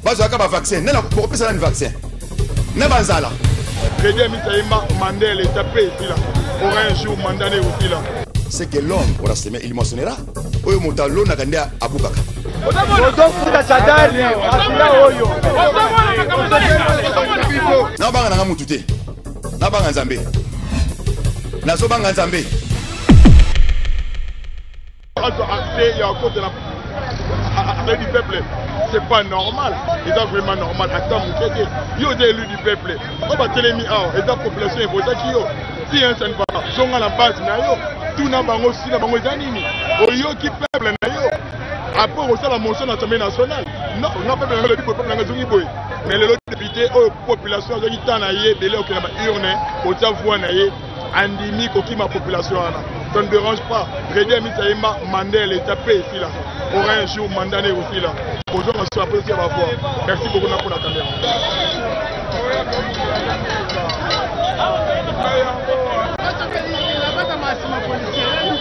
Bazwaka ba vaccin. Nani bokopesa nani vaccin? Na banzala. Crédit ya Mitaïma, mandat ya l'État mpe esila. Aura un jour mandat na ekosila. Ce que l'homme aura semé, il moissonnera. Oyo moto alonaka nde abukaka. Ozofuta Shadary makila oyo. Nabanga nanga mutu te. Nabanga Nzambe. Nazobanga Nzambe. Azwa accès ya kokota na palais du peuple, c'est pas normal. Eza vraiment normal ata moke te. Yo oza élu du peuple, oyo batelemi awa eza population evotaki yo. Si un ça ne va pas, zonga na base na yo, tuna bango si na bango eza nini. Oyoki peuple na yo, après okosala motion na assemblée nationale. Non, nga peuple na nga lobi boye, peuple na nga ezongi boye. Mais lelo député oyo population azwaki temps na ye ebele okende ba urne kotia voix na ye, andimi kokima population wana. Ça ne dérange pas. Reddy Amisi ayemba mandat ya l'État mpe esilaka. Aura un jour mandat na ekosila. Kozonga sur la position ya ba voix. Merci beaucoup na mpona caméra.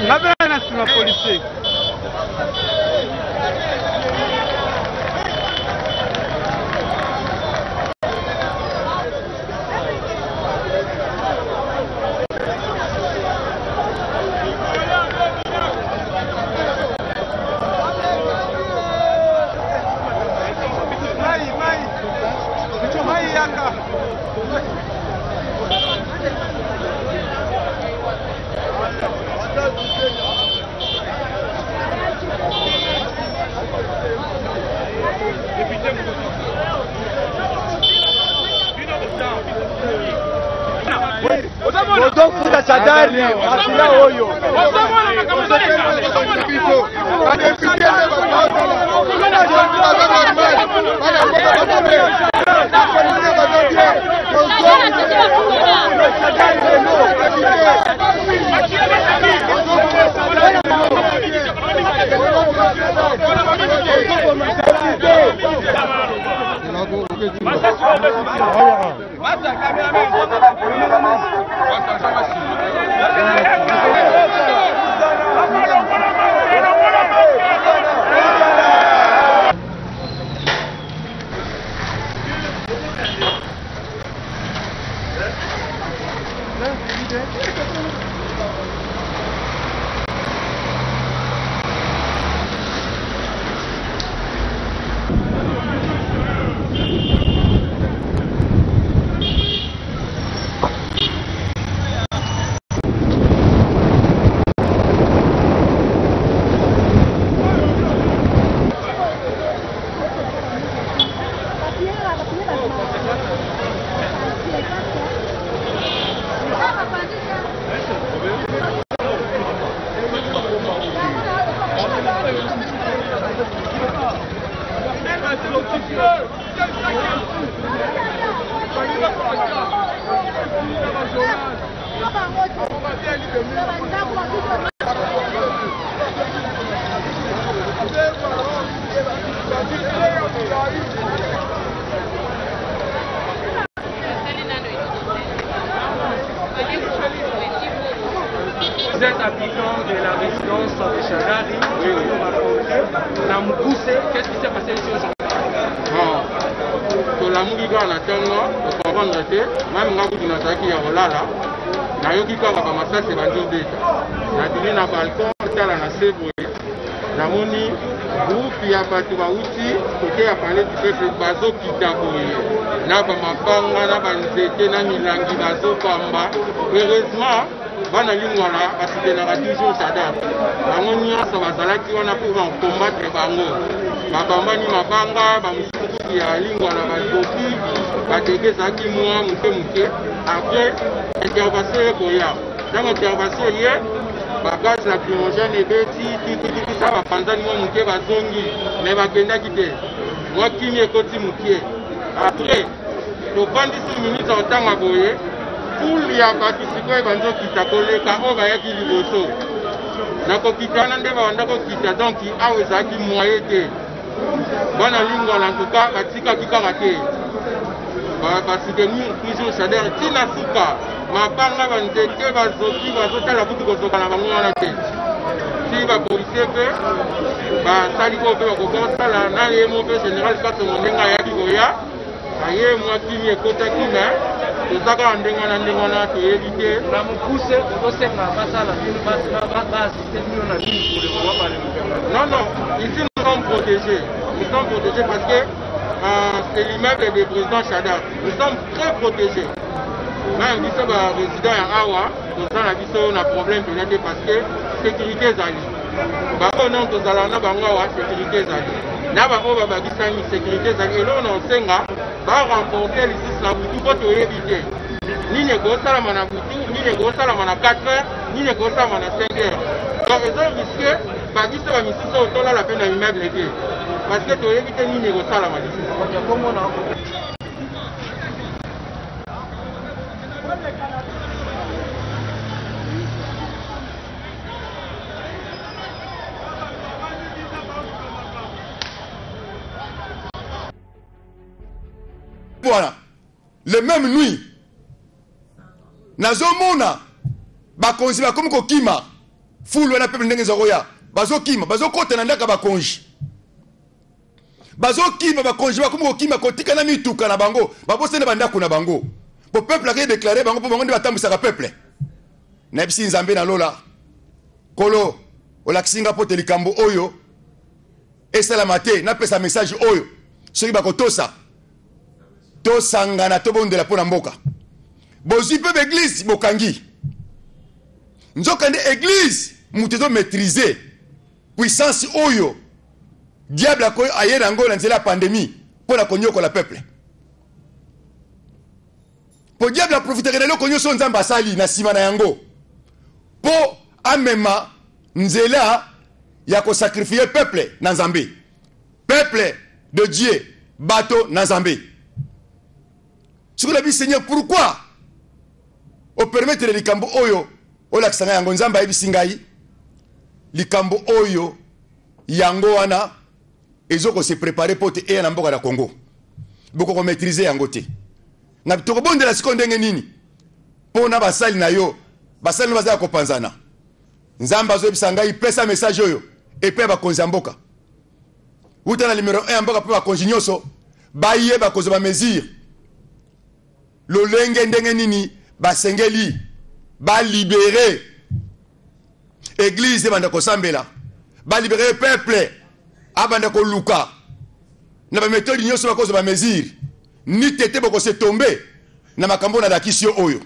Nga mpe na nsima policier. Ozofuta Shadary makila oyo. Vous êtes habitant de la résidence de Shadary, oui, oui. Na Mukuse, qu'est-ce qui s'est passé ici aujourd'hui? Bon, tolamuki kaka na ntongo, tocomprendre te, meme nga kutu nazalaki ya kolala, nayoki kaka bamasasi ebandi obeta, nabimi na balcon tala na se boye, namoni groupe ya bato bauti kote ya palais du peuple bazokita boye na bamabanga na banzete na milangi bazopamba. Heureusement bana Lingwala basutenaka toujours Shadary, bango nyonso bazalaki wana mpo ba combattre bango, babambani mabanga, bamosusu kutu ya Lingwala bazoki, badege ezalaki mwa moke moke. Après intervention ekoya, ntango intervention eye, ba gaz lacrymogène ebeti titititisa, bapanzani mwa moke, bazongi, me bakendaki te, mwa kimia ekoti moke. Après tovandisi minute ya kotanga boye, foule ya bato sikoyo ebandi okita koleka oyo bayaki liboso. Na kokita wana nde babanda kokita, donc awa ezalaki moyen te. Bana Lingwala en tout cas batikaki kaka te, basoutenir toujours Shadary ti na suka. Mabanga, banzete, bazoki, bazotala kutu kozoka na bango wana te. Ti ba policiers mpe basali oyo mpe bakoki kosala na ye mo mpe général Kasongo ndenge ayaki koya aye mwa kimia ekotaki me toza kaka ndenge wana ndenge wana toyebi te. Na mokuse ozosenga basala bino baassiste bino na nini pour le moment par le gouvernement? Non, non, ici nous sommes protégés. Nous sommes protégés parce que c'est l'immeuble du président Shadary. Nous sommes très protégés. Même biso ba résident ya awa toza na biso na problème mpenza te parce que sécurité ezali. Baoyo nano tozala na bango awa sécurité ezali. Na baoyo babakisami sécurité ezali. Eloko na osenga ba renforcer lisusu na butu mpo toyebi te nini ekosalama na butu, nini ekosalama na 4 heures, nini ekosalama na 5 heures. Donc ezo risque babiso ba misusu oyo tolala mpe na immeuble te parce que toyebi te nini ekosalama lisusu. Voilà. Le même nuit nazomona bakonzi bakomi kokima fulu wana peuple ndenge eza koya bazokima bazokota na ndako ya bakonzi bazokima bakonzi bakomi kokima kotika na mituka na bango babosani bandako na bango po peuple akei deklare bango mpo bango nde batambwisaka peuple. Nayebisi Nzambe na lola, Nkolo olakisi nga mpo te likambo oyo esalama te, napesa message oyo soki bakotosa tosangana tobondela mpo na mboka. Bozwi mpe baeglize bokangi, nzoka nde eglize moto ezo maîtriser puissance oyo diable akoyo aye na yango na nzela ya pandemie mpo na konyokola peuple. Mpo diable aprofitaka na eloko nyonso Nzambe asali na nsima na yango mpo amema nzela ya kosakrifie peuple na Nzambe, peuple de Dieu, bato na Nzambe. Sikoyo nabi, Seigneur, pourquoi opermettre likambo oyo olakisa ngai yango? Nzambe ayebisi ngai likambo oyo yango wana ezo ko se preparer po te eya na mboka na Congo, boko ko maitriser yango te. Na tokobondela sikoyo ndenge nini mpo na basali na yo? Basali na baza ya kopanzana. Nzambe azoyebisa ngai pesa message oyo epai ya bakonzi ya mboka, wuta na numero 1 ya mboka mpe bakonzi nyonso bayeba kozwa ba mesure lolenge ndenge nini basengeli balibere eglise ebanda kosambela, balibere peuple abanda koluka na bametode nyonso bakozwa ba mesure ni tete bokose tombe na makambo nalakisi yo oyo.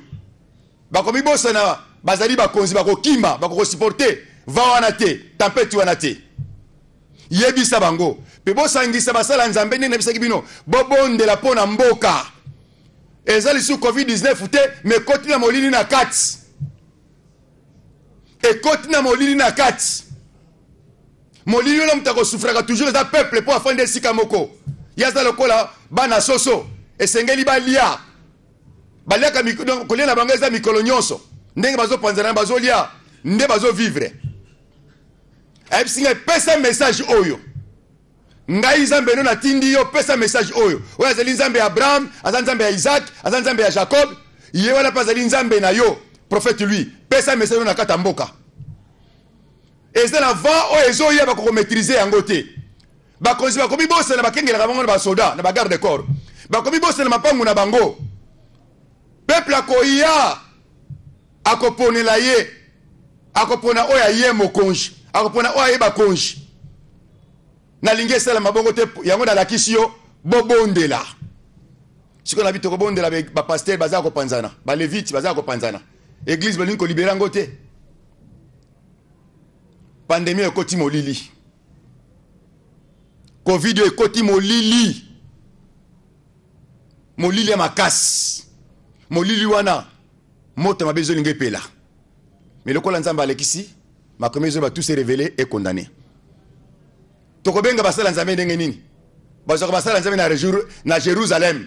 Bakomibosana bazali bakonzi, bakokima, bakokosupporte va wana te, tempete wana te. Yebisa bango mpe bosangisa basala Nzambe ndenge nayebisaki bino, bobondela mpo na mboka. Eza lisusu COVID-19 te, me ekoti na molili na kati, ekoti na molili na kati. Molili wana moto akosufraka toujours eza peuple, mpo afandi esika moko, ye aza lokola bana soso, esengeli balia, baliaka kolia na bango eza mikolo nyonso, ndenge bazopanzana bazolia nde bazovivre. Ayebisi ngai pesa message oyo, ngai Nzambe no natindi yo pesa message oyo. Oyo azali Nzambe ya Abraham, aza Nzambe ya Isaac, aza Nzambe ya Jacob, ye wana mpe azali Nzambe na yo prophète lui, pesa message oyo na kati ya mboka. Eza na vent oyo ezoya, bakokomaîtrise yango te. Bakonzi bakomi bosana, bakengelaka bango na basoda na bagarde corps, bakomi bosana mapangu na bango. Peuple akoya akoponela ye, akopona oyo aye mokonzi, akopona oyo aye bakonzi. Nalingi esalama bongo te, yango nalakisi yo bobondela. Sikoyo na bi tokobondela, bapasteur baza kopanzana, balevite baza kopanzana, eglise balingi kolibera yango te. Pandemie ekoti molili, covid ekoti molili, molili ya makasi. Molili wana moto mabe ezolinga epela, me lokola Nzambe alekisi makomi ezoba, tout s'est révélé et condamné. Tokobenga basala Nzambe ndenge nini? Bazwaka basala Nzambe na Jérusalem.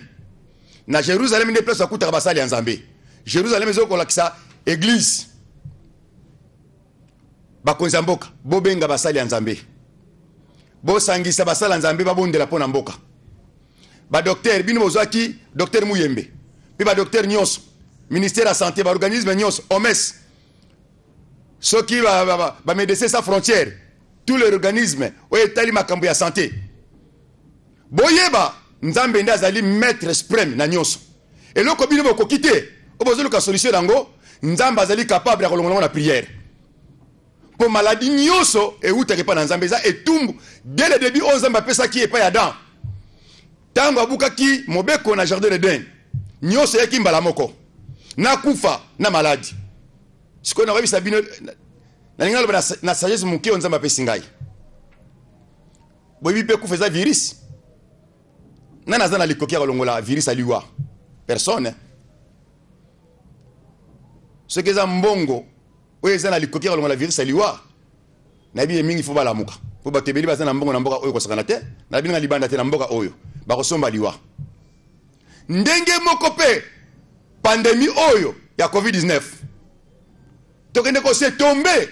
Na Jérusalem nde place bakutaka basali ya Nzambe. Jérusalem ezokolakisa eglise. Bakonzi ya mboka bobenga basali ya Nzambe, bosangisa basali ya Nzambe babondela mpo na mboka. Badokter bino bozwaki docteur Muyembe mpe badokter nyonso, ministère ya santé, baorganisme nyonso, OMS. Soki ba, ba, ba, ba médecins sans frontières, tous les organismes oyo etali makambo ya santé, boyeba Nzambe nde azali maître suprême na nyonso. Eloko bino bokoki te, oyo bozoluka solution nango, Nzambe azali capable ya kolongola yango na prière. Mpo maladie nyonso ewutaka epai na Nzambe, eza etumbu dès le début oyo Nzambe apesaki epai ya Adam ntango abukaki mobeko na jardin d'Eden. Nyonso eyaki mbala moko na kufa na maladi. Sikoyo nakoyebisa bino, nalingi naloba na sagesse moke oyo Nzambe apesi ngai. Boyebi mpe kufa eza virus. Nani aza na likoki ya kolongola virus ya liwa? Personne. Soki eza mbongo oyo eza na likoki ya kolongola virus ya liwa, nayebi ye mingi fo balamuka, mpo bato ebele baza na mbongo na mboka oyo kosakana te. Nayebi na libanda te, na mboka oyo bakosomba liwa. Ndenge moko mpe pandemie oyo ya COVID-19, tokende kose tombe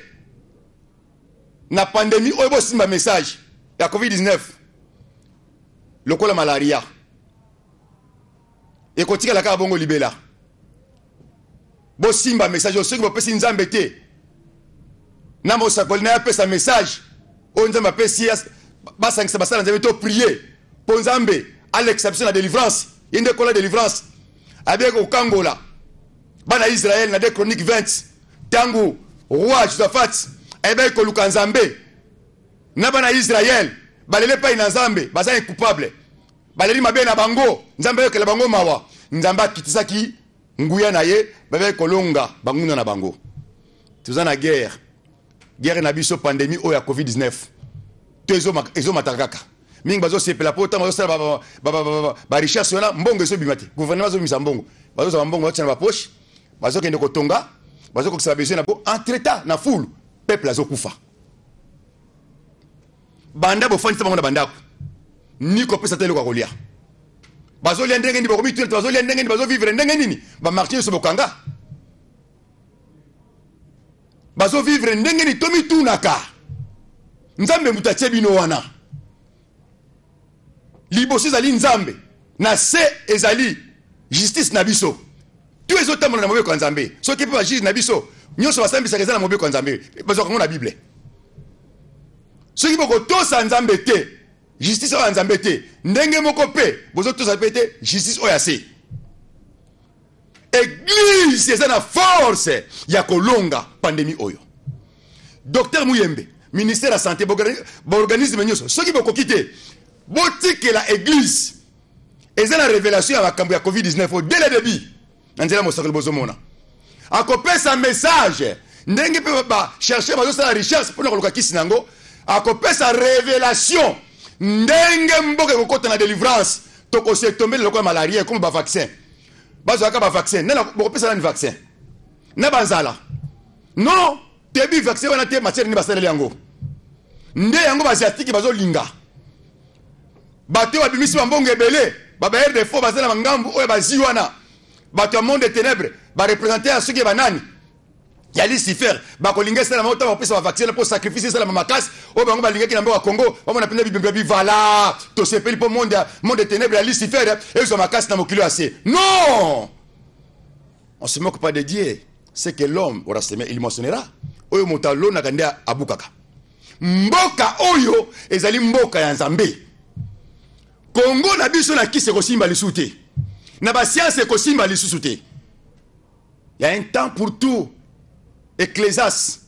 na pandemie oyo. Bosimba message ya COVID-19 lokola malaria, ekotikala kaka bongo libela. Bosimba message oyo, soki bopesi Nzambe te na mosakoli na ye apesa message oyo Nzambe apesi, basangisa basala Nzambe to prier mpo Nzambe alekisa biso na délivrance. Ye nde kola délivrance, abiyaki kokangola bana Israele na 2 Chronique 20, ntango roi Josaphat ayebaki koluka Nzambe na bana Israele, baleli epai na Nzambe, baza incoupable, baleli mabe na bango, Nzambe ayokela bango mawa. Nzambe akitisaki nguya na ye, babaki kolonga banguna na bango. Toza na guerre, guerre na biso pandémie oyo ya COVID-19 to ezomataka kaka mingi. Bazosepela mpo ntango bazosala barecherche wana, mbongo ezobima te. Gouvernement azobimisa mbongo, bazozwa mbongo, bazotia na bapoche, bazokende kotonga, bazokokisa babesoin na bo. Entre temps na fulu peuple azokufa. Banda bofandisa bango na bandako, ni kopesa te eloko ya kolia, bazolia ndenge nini? Bakomituna te, bazolia ndenge nini? Bazovivre ndenge nini? Bamarché nyonso bokanga, bazovivre ndenge nini? Tomitunaka. Nzambe moto atie bino wana. Liboso ezali Nzambe, na se ezali justice na biso. Tu ezotambola na mobeko ya Nzambe. Soki mpe bajuge na biso nyonso basambisaka eza na mobeko ya Nzambe, bazwaka yango na Bible. Soki bokotosa Nzambe te, justice oyo ya Nzambe te, ndenge moko mpe bozotosa mpe te justice oyo ya se. Église eza na force ya kolonga pandémie oyo. Docteur Muyembe, ministère ya santé, baorganisme nyonso, soki bokoki te, botikela église. Eza na révélation ya makambo ya COVID-19 oyo dès le début na nzela mosakoli. Bozomona akopesa message ndenge mpe bachercheur bazosala recherche mpona koluka kisi na yango. Akopesa révélation ndenge mboka ekokota na délivrance. Tokose tombele lokola malaria ekoma. Bavaccin, bazwaka bavaccin nani? Bokopesa nani vaccin na banzala? Non, tebi vaccin wana te. Matière nini basaleli yango? Nde yango baasiatique bazolinga. Bato oyo babimisi bambongo ebele, babailleurs de fonds, baza na bangambu oyo bazwi wana. Bato ya monde de ténèbre, bareprésente ya soki banani ya Lucifer, bakolinga esalama oyo. Ntango bakopesa bavaccin mpo sacrifice esalama makasi oyo bango balingaki na mboka Congo, bamona mpenza bibembe bivala, tosepeli mpo monde de ténèbre ya Lucifer ezwa makasi na mokili oyo ya se. Non, on se moque pas de Dieu. C'est que l'homme aura semé, il moissonnera. Oyo moto alonaka nde abukaka. Mboka oyo ezali mboka ya Nzambe. Kongo na biso, na kisi ekosimba lisusu te, na bascience ekosimba lisusu te. Y a un temps pour tout. Ecclésiaste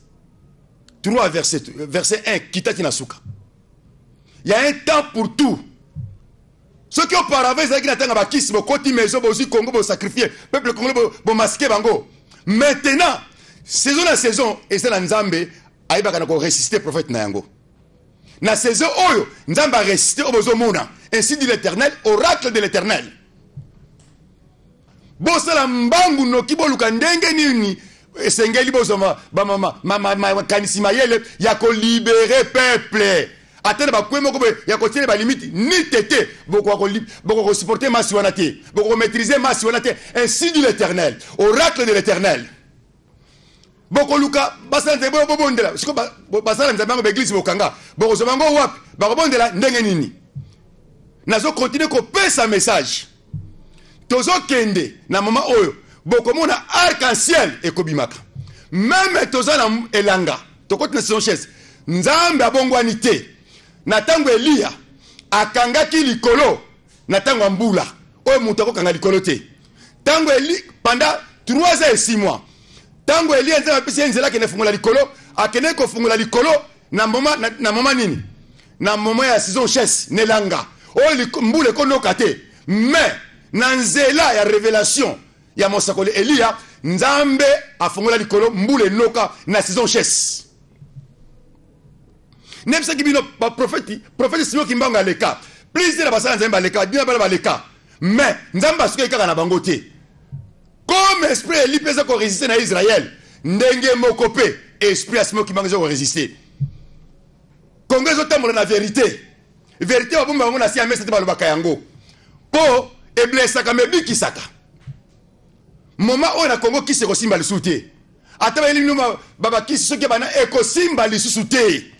3 verset 1 kitaki na suka. Y a un temps pour tout. Soki auparavant ezalaki na ntango ya bakisi, bokoti maison, bozwi Congo, bosacrifie peuple congolais, bomasquer bango. Maintenant, saison na saison eza na Nzambe, ayebaka na koressusciter prophète na yango. Na saison oyo Nzambe aressuscite oyo bozomona, ainsi dit l'Éternel, oracle de l'Éternel. Bosala mbangu noki, boluka ndenge nini esengeli bozwa makanisi mayele ya kolibérer peuple, ata na bakwe moko boye ya kotiela balimite ni tete. Bokoka kosupporter masi wana te, bokoka komaîtriser masi wana te. Ainsi dit l'Éternel, oracle de l'Éternel. Bokoluka basala Nzambe, bobondela. Siko basala Nzambe yango, baeglise bokanga, bokozwa bango wapi? Bakobondela ndenge nini? Nazokontinue kopesa message. Tozokende na mama oyo bokomona arc en ciel ekobimaka. Meme toza na elanga, tokoti na saison chaise. Nzambe abongwani te. Na ntango Eliya akangaki likolo na ntango ya mbula oyo moto akokanga likolo te. Ntango Eli pendant 3 ans et 6 mois, ntango Eliya Nzambe apesi ye nzela akende fungola likolo, akende kofungola likolo na moment na, na moment nini? Na moment ya saison chaise nelanga oyo mbula ekonoka te, mais na nzela ya revelation ya mosakoli Eliya, Nzambe afongola likolo, mbula enoka na saison chaise. Nayebisaki bino ba prophète, prophète Simon Kimbangu aleka, plusieurs basala Nzambe baleka, dina bana baleka, mais Nzambe asukaki kaka na bango te. Comme esprit Eli mpe eza ko résister na Israël, ndenge moko mpe esprit ya Simon Kimbangu eza ko résister. Congo ezotambola na verite. Verite babomba yango na se ya mesa te, balobaka yango mpo eblesaka me ebikisaka. Moma oyo na Congo kisi ekosimba lisusu te, ata bayeli bino babakisi soki bana ekosimba lisusu te.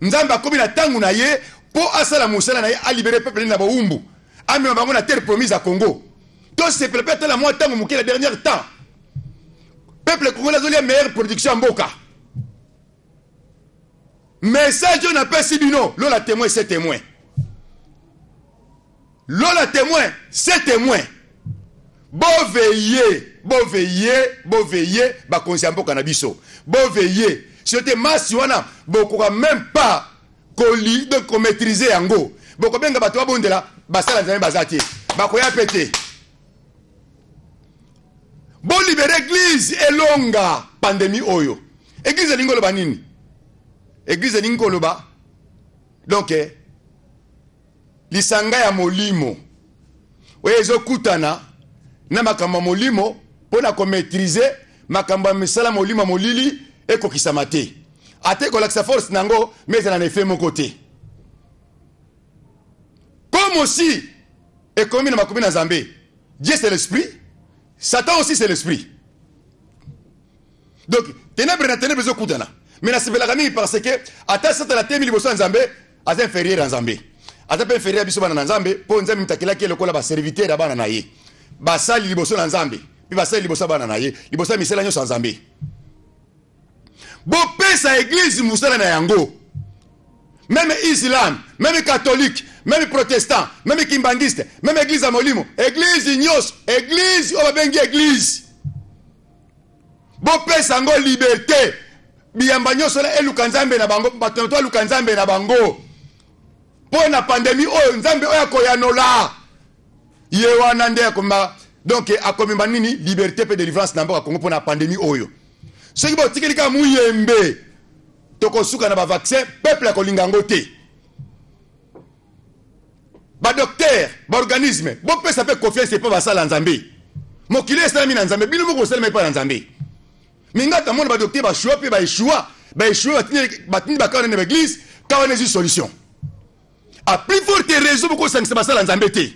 Nzambe akomi na ntango na ye mpo asala mosala na ye, alibere peuple na bowumbu, amema bango na terre promise ya Congo. Tosepela mpe ata na mwa ntango moke na dernier temps, peuple congolais azolia meilleure production ya mboka. Message oyo napesi bino, lola témoin c'est témoin, lola témoin c'est témoin. Boveye, boveye, boveye bakonzi ya mboka na biso, boveye sio te masi wana bokoka même pas koli donc komaîtriser yango. Bokobenga bato babondela, basala Nzambe baza te, bakoya pe te. Bolibere église elonga pandémie oyo. Église elingi koloba nini? Église elingi koloba donc lisanga ya molimo oyo ezokutana na makambo ya molimo mpo na komaîtriser makambo ya misala molimo ya molili ekokisama te, ata ekolakisa force na yango, mais ezala na effet moko te. Comme aussi ekomi na makomi na Nzambe, Dieu c'est l'esprit, Satan aussi c'est l'esprit. Donc ténèbres na ténèbres ezokutana. Mais nasepelaka mingi parce que ata Satan atemi liboso ya Nzambe, aza inférieur ya Nzambe, aza mpe inférieur ya biso bana na Nzambe, mpo Nzambe moto akelaki ye lokola baserviteur ya bana na ye, basali liboso na Nzambe mpe basali liboso ya bana na ye, liboso ya misala nyonso ya Nzambe. Bopesa église mosala na yango. Même islam, même catholique, même protestant, même kimbangiste, même église ya molimo, église nyonso, église oyo babengi église, bopesa yango liberté. Biyamba nyonso na eluka Nzambe na bango, bato na to aluka Nzambe na bango mpo na pandémie oyo. Nzambe oyo akoyanola ye wana nde akomema, donc akomema nini? Liberté mpe délivrance na mboka Congo mpo na pandémie oyo. Soki botikeli kaka muyembe, tokosuka na bavaccin, peuple akolinga yango te. Badocteur, baorganisme, bopesa mpe confiance epa basala Nzambe. Mokili esalami na Nzambe, bino moko bosalami epa na Nzambe. Minga tamona badocteur bashua mpe baeshua, baeshua, batindi bakawa na baeglise, kawa na ezwi solution. A plus forte raison bokosangisa basala Nzambe te,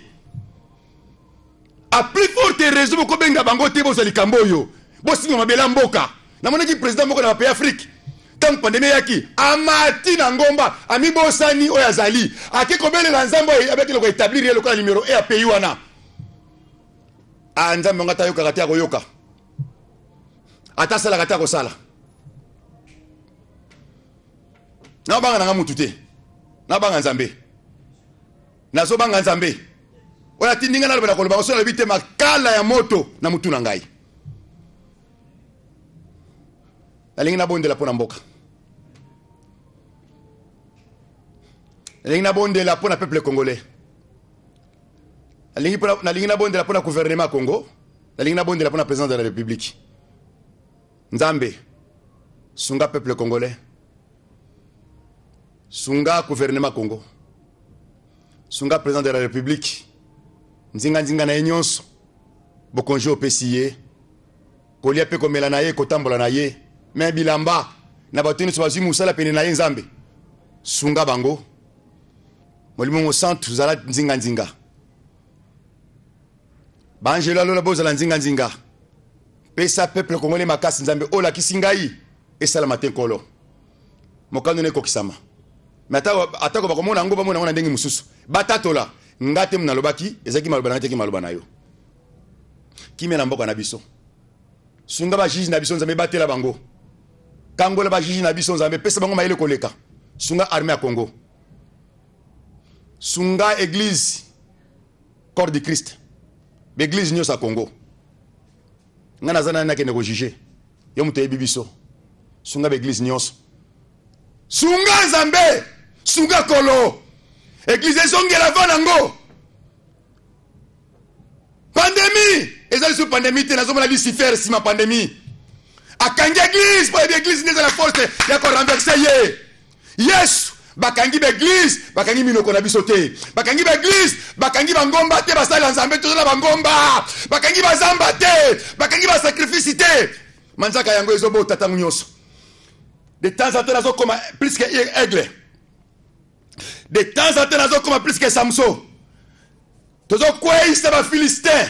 a plus forte raison bokobenga bango te. Bozwa likambo oyo, bosinga mabele ya mboka. Namonaki président moko na bapays Afrique, ntango pandémie eyaki, amati na ngomba, amibosani oyo azali, ake kobelela Nzambe oyo abeki loko établir ye lokola numéro e ya pays wana. A Nzambe yango ata ayokaka te, akoyoka, ata asalaka te, akosala. Nabanga nanga mutu te, nabanga Nzambe, nazobanga Nzambe oyo atindi ngai naloba. Na koloba so nalobi te, makala ya moto na mutu na ngai. Nalingi nabondela mpo na mboka, nalingi nabondela mpo na peuple congolais, nalingi nabondela mpo na gouvernement ya Congo, nalingi nabondela mpo na président de la République. Nzambe, sunga peuple congolais, sunga gouvernement Congo, sunga président de la République, nzinga-nzinga na ye nyonso. Bokonzi opesi ye kolia mpe komela na ye, kotambola na ye, me bilamba na bato nyonso bazwi mosala pene na ye. Nzambe, sunga bango. Molimo Mosantu, zala nzinga-nzinga. Baangelo alola bozala nzinga-nzinga. Pesa peuple congolais makasi. Nzambe oyo olakisi ngai esalama te, Nkolo, mokano na ekokisama. Me atako bakomona yango, bamona yango na ndenge mosusu, batatola nga te nalobaki, ezalaki maloba na ngai teki maloba na yo. Kimia na mboka na biso. Sunga ba juge na biso Nzambe, batela bango. Kangola ba juge na biso Nzambe, pesa bango mayele koleka. Sunga armée ya Congo. Sunga église corps du Christ. L'église nyonso ya Congo. Nga naza nani nakende ko juger. Yo moto oyebi biso. Sunga ba église nyonso. Sunga Nzambe, sunga kolo. Église ezongela va nango. Pandemie eza lisusu pandemie te, nazomona Lucifer nsima pandemie akangi église mpo ayebi église nde eza na force ya korenverse ye. Yesu bakangi baeglise, bakangi minoko na biso te, bakangi baeglise, bakangi bangomba te, basali ya Nzambe toza na bangomba, bakangi bazamba te, bakangi basacrifice te. Manzaka yango ezobota ntango nyonso. De temps en temps nazokoma plus que aigle, de temps en temps nazokoma plus que Samson. Tozokweyisa bafilistin,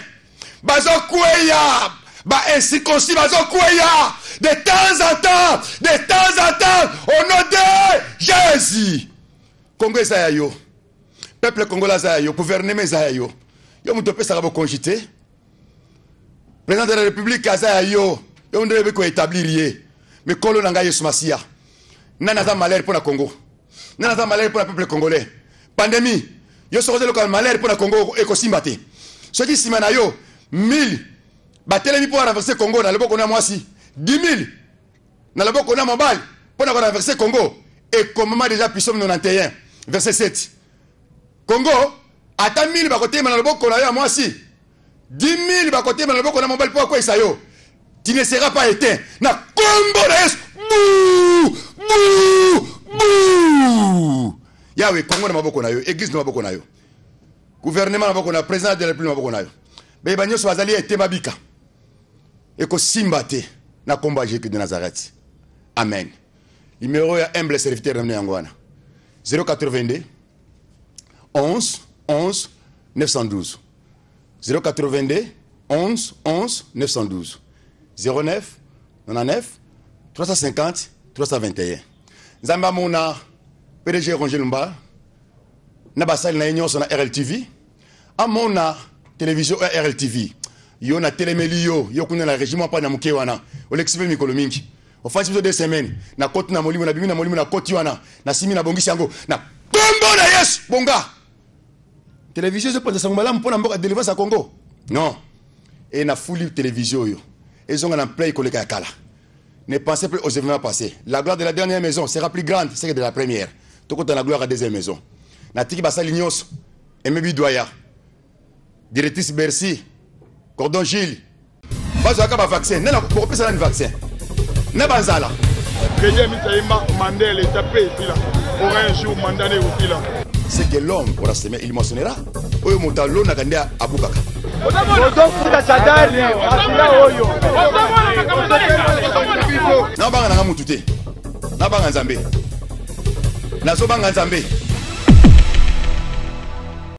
bazokweya ba-incirconcis, bazokweya de temps en temps, de temps en temps, au nom de Jésus. Congo eza ya yo, peuple congolais aza ya yo, gouvernement eza ya yo. Yo moto opesaka bokonzi te, président de la république aza ya yo, yo nde oyebi koétablir ye. Mais kolo na ngai Yesu Masiya, nani aza malheur mpo na Congo? Nani aza malheur mpo na peuple congolais? Pandémie, yo soki oza malheur mpo na Congo ekosimba te. Soki nsima na yo 1000 batelemi mpo renverser Congo na loboko na mwasi, 10 000 na loboko na mobali mpo na korenverser Congo, ekomama déjà Psaume 91 verset 7. Congo ata 1000 bakotelema na loboko na yo ya mwasi, 10 000 bakotelema na loboko na mobali mpo akweyisa yo, tu ne seras pas éteint na kombo na Yesu. Bu bu bu. Yawe, Congo na maboko na yo, église na maboko na yo, gouvernement na maboko na yo, président de la république na maboko na yo. Bayeba nyonso bazali ete babika ekosimba te na kombo ya Jésus de Nazareth. Amen. Numéro ya humble serviteur na bino yango wana 082 11 11 912, 082 11 11 912, 09 99 350 321. Nzambe amona PDG Roger Lumba na basali na ye nyonso na RLTV, amona télévision ya RLTV. Yo na telemeli yo, yo kuna na régime mpa na moke wana olekisi mpe mikolo mingi, ofandisi biso 2 semaines na koti na molimo, na bimi na molimo na koti wana nasimi nabongisi yango na kombo na Yesu. Bonga télévision ezopanza sango malamu mpo na mboka, délivrance ya Congo. Non, e nafuli télévision oyo ezonga na play koleka ya kala. Ne pensez plus aux événements passés. La gloire de la dernière maison sera plus grande que de la première. Tokota na gloire ya deuxième maison. Natiki basali nyonso, Emebi Doya, directrice Bercy, Cordon Gilles, bazwaka bavaccin nde bokopesa nani vaccin na banzala. Crédit Mitaïma Mandela est tapé esila. Aura un jour mandat ne osila. C'est que l'homme aura semé, il moissonnera. Oyo moto alonaka nde abukaka. Ozofuta Shadary asila oyo. Nabanga nanga mutu te, nabanga Nzambe, nazobanga Nzambe.